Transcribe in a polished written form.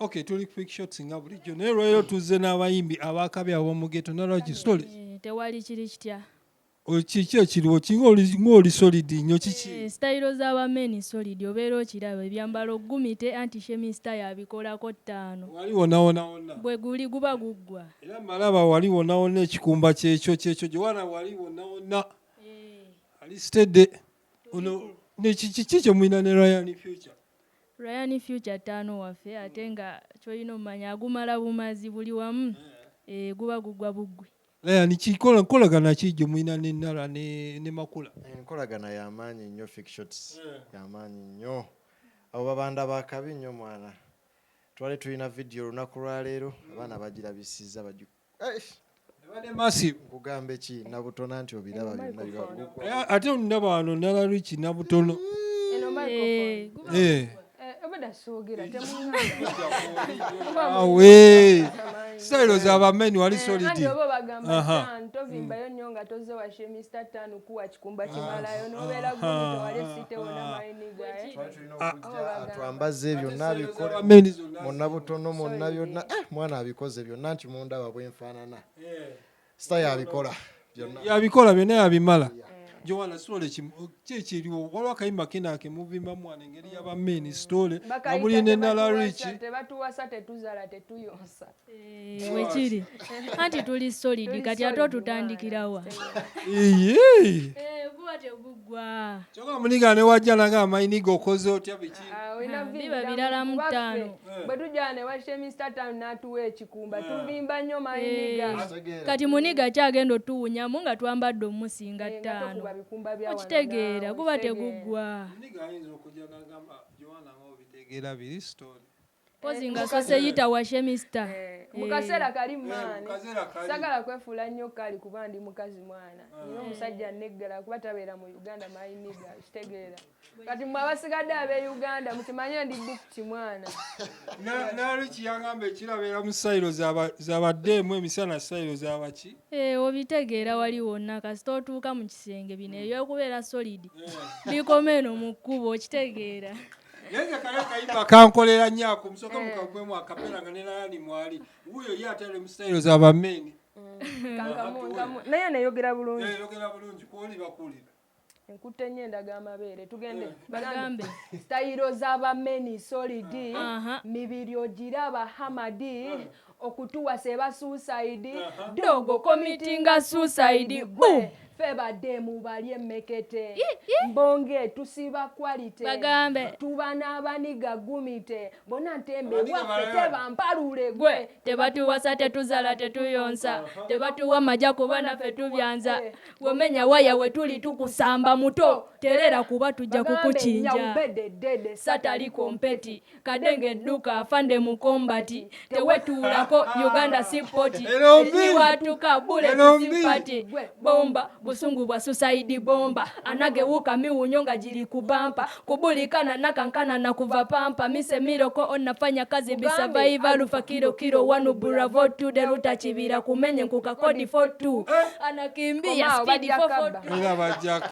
Okay, tuli quick shots nga bulijjo, naye olwaleero tuzze n'abayimbi abakabi ab'omu ghetto. Nalwaki story? Tewali kiri kitya. Kiki ekiriwo? Ng'oli solid nnyo, kiki? Sitayiro z'abameni solid, obeera okiraba ebyambalo gumite anti shemista yabikolako ttaano. Wali wonna wonna wonna. Bwe guli guba guggwa. Era malaba wali wonna wonna ekikumba kyekyo kyekyo gyewana wali wonna wonna. Ali steady ono kiki kye mulina ne Ryan Future? Ryan Future ttaano waffe, ate nga kyolina omumanya agumala bumazi buli wamu. Guba guggwa buggwi. Ryan, kikola nkolagana ki gye mulina ne Nara ne Makula? Enkolagana y'amaanyi nnyo, Fik Shots, y'amaanyi nnyo. Abo babanda bakabi nnyo mwana. Twali tulina vidiyo olunaku lwaleero, abaana bagirabisizza bagi. Ebadde massive. Nkugambe ki, nabutona nti obiraba byonna bibagugwa. Ate ndaba wano Nara Rich nabutono. Eno microphone. Guba Obadda soogera temuŋŋamba. Awe sitayiro z'abameni wali solid. Anti oba bagamba ttaano tovimbayo nnyo nga tozze wa Shemista ttaano kuwa kikumba kimalayo n'obeera gumi tewali esitewona mayiniga. Twali tulina okujja atwambaze byonna abikole. Abameni zonna. Monna butono monna byonna. Mwana abikoze byonna nti mundaba bwenfaanana. Sita yabikola byonna. Yabikola byonna, yabimala. Joana, story ki ekiriwo? Waliwo akayimba kena kemuvimbamu wano engeri y'abameni story nga muli ne Nala Rich. Tebatuwasa, tetuzala, tetuyonsa. Wekiri anti tuli solid. Tuli Kati ate solid. otutandikirawa? Iye. Guba teguggwa. Kyokka muniga ne wajja nanga amayiniga okoze otya biki? Ah, olina Biba vimba birala mu kuba ttaano. Ffe, bwe tujja ne wa Shemista ttaano n'atuwa ekikumba, tuvimba nnyo mayiniga. Kati muniga kyagenda otuwunyamu nga twambadde omusinga Nga ttaano. tokuba bikumba bya wano Okitegeera? naawe, Guba okitegeera. teguggwa. Muniga ayinza okujja nagamba Joana nga obitegeera biri story. Pozi nga sose yita wa Shemista. Mu kaseera kali maani. Mu kaseera kali. Sagala kwefuula nnyo kali kuba ndi mukazi mwana, nina omusajja neggala kuba tabeera mu Uganda mayiniga, kitegeera. Kati mwe abasigadde ab'e Uganda mukimanye ndi bukti mwana. Naliki yangamba ekirabeera mu sayiro zabaddeemu emisana, sayiro zabaki. Obitegeera wali wonna kasita otuuka mu kisenge, bino ebyokubeera solid bikoma eno mu kkubo, okitegeera? Naye nze kale kayimba kankolera nnyo ako, musooke mukagwemu akapera nga ne Layani mwali wuuyo ye ate ali mu sayiro z'abameni. Kankamu naye neyogera bulungi. Yogera bulungi kwoli bakuwulira. Enkutte nnyo endaga amabeere, tugende. Bagambe. Sitayiro z'abameni solid. Mibiri ogiraba hamadi okutuwasa eba suicide. Dogo committinga suicide, boom. Ffe baddemu bali emmekete mbonge tusiba quality. Bagambe. Tuba n'abaniga gumite bonna ntembe Abaniga waffe balala. Tebampalule. Gwe tebatuwasa, tetuzala, tetuyonsa, tebatuwa majja kuba naffe tubyanza. Wemenya waya we tuli tukusamba muto, terera kuba tujja kukukinja. Nyawubededede. Satali kompeti kadenge edduka afande mukombati tewetuulako Uganda sipoti. Erombi. Ekiwatuka Erombi. bulesipati bomba busungu bwa suicide bomba anagewuka miwunyo nga giri kubampa kubulikana nakankana na kuva pampa misemiroko onafanya kazi bisavaiva lufa kilo kilo wanu bravo to the ruta kibira kumenye nkukakodi 42 anakimbia Komaawo, speed bajja 442. kabba. Era bajja.